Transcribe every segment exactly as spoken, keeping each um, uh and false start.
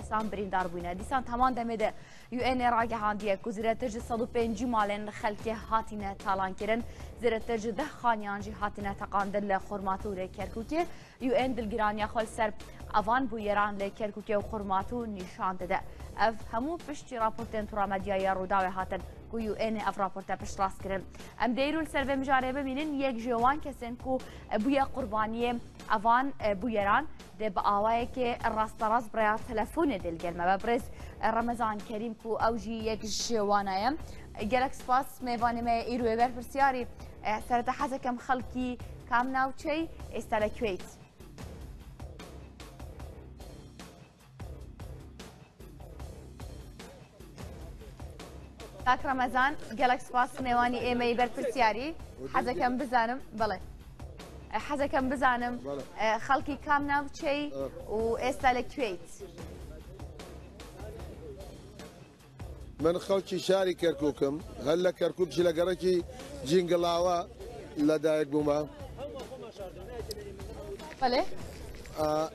San birîndar bûne. Dîsan heman demê de U N ragihandiye ku zêdetir ji sed û pêncî malên xelkê hatine talan kirin, zêdetir ji deh xaniyan jî hatine teqandin li Xurmatû û Kerkûkê. U N dilgiraniya xwe li ser evan bûyeran li Kerkûkê û Xurmatû nîşan dide. Ev hemû piştî raportên turamedyayê ya Rûdawê hatin ku U N ev raporte piştrast kirin. Em dê îro li ser vê mijarê bimînin, yek ji wan kesên ku bûye qurbaniyê evan bûyeran dê bi awayekê rasterast bi rêya telefonê dê li gel me be. Birêz Remezan Kerîm ku ew jî yek ji wana ye. Gelek spas mêvanê me yê îro yê berpirsyarî. Sereta hezeke em xelkî kam navçeyî, êsta li Kuweyt. Kak Remezan, gelek spas mêwanî êmeyî berpirsyarî. Hezeke em bizanim, belê. E, hezeke em bizanim, Belê. e, xelkî kam navçeyî Eh. û êsta li Kuweyt. Min xelkî şarî Kerkûk im. Her li Kerkûk jî li gerekî Cîngilawa li dayik bûme. Belê. A,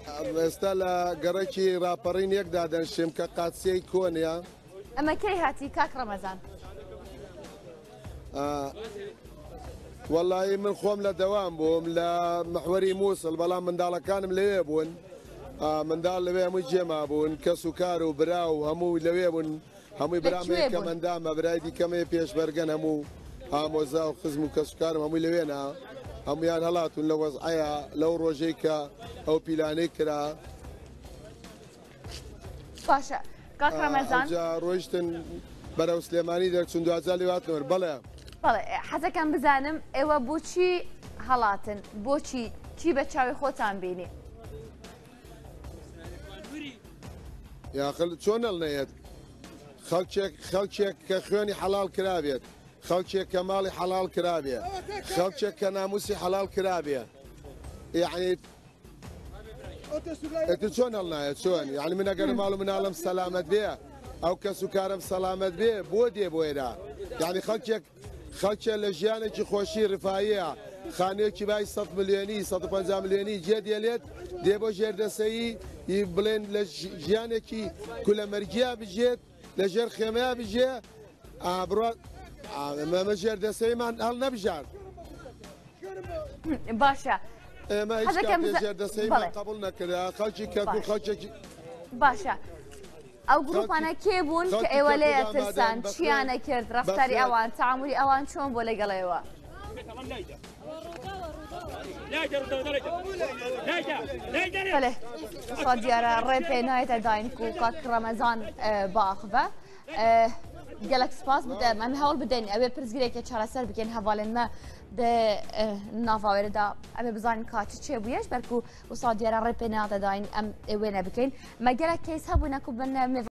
êsta li gerekî raperîn yek daden şim ke qatsiyê kon ya. Eme key hatî, kak Remezan? A, wellahî min xwem li dewam bûm, li mihwerî Mûsil, belam mindalekanim li wê bûn. A, mindal li wê hemû cê mabûn, kes û kar û bira û hemû li wê bûn. Hemû Li bira me kê ke bûn? menda me, birayê dîke me yê pêşmergen hemû amoza û xizm û kes û karim hemû li wê ne. Hemûyan helatûn li wez'eya, li ew rojê ke ew pîlanê kira. Baş e. Kak Aa, Remezan. Ew ca rojtin berew Silêmanî derçûn, duwaca lê hatin wir. Bele. Bele, e, hezek em bizanim, ewe bo çî helatin? Bo çî? Çî be çawê xwe tan bînî? Ya xil-, çon el neyet? Xelçek, xelçek ke xwênî helal kirabiyet. Xelçek ke malî helal kirabiye. Xelçek ke namûsî helal kirabiye. Yani E, tu çon el nayê, çon? Yani min eger mal û minalim selamet bê, ew kes û karim selamet bê, bo dê bo êra. Yani xelkek, xelke li jiyanekî xweşî, rifahî ya. Xaneyekî bay sed milyonî, sed û penca milyonî cê diyelêt, dê bo jêrdeseyî, yî bilên li ji-, jiyanekî ku li mergiya bijêt, li jêr xêmeya bijê, a, bro, a, me, me jêrdeseyî man hel nebijart. Baş e. Ê me hiç Hezek em katê bize-, jêrdeseyî me belê. qebûl nekiriye. Xelkî Kerkûk, Baş. xelkekî Baş e. Ew grûpane kê bûn ke Xelkî êwe lê Kerkûk tirsan, amaden, çiyane kir, reftarî Bexrê. ewan, teamûlî ewan çon bû legel êwe? Belê. Wisa diyar e rê pê nayête dayîn ku kak Remezan, e, biaxive. Eh, gelek spas, bi te, em hewl bidin, ew ê pirsgirêkê çareser bikin, hevalên me di, eh, nava wê de, em ê bizanin ka çi çêbûye, ji ber ku wisa diyar e rê pê neyate dayîn, em ê wê nebikin. Me gelek case hebûne ku bin, eh, mêvan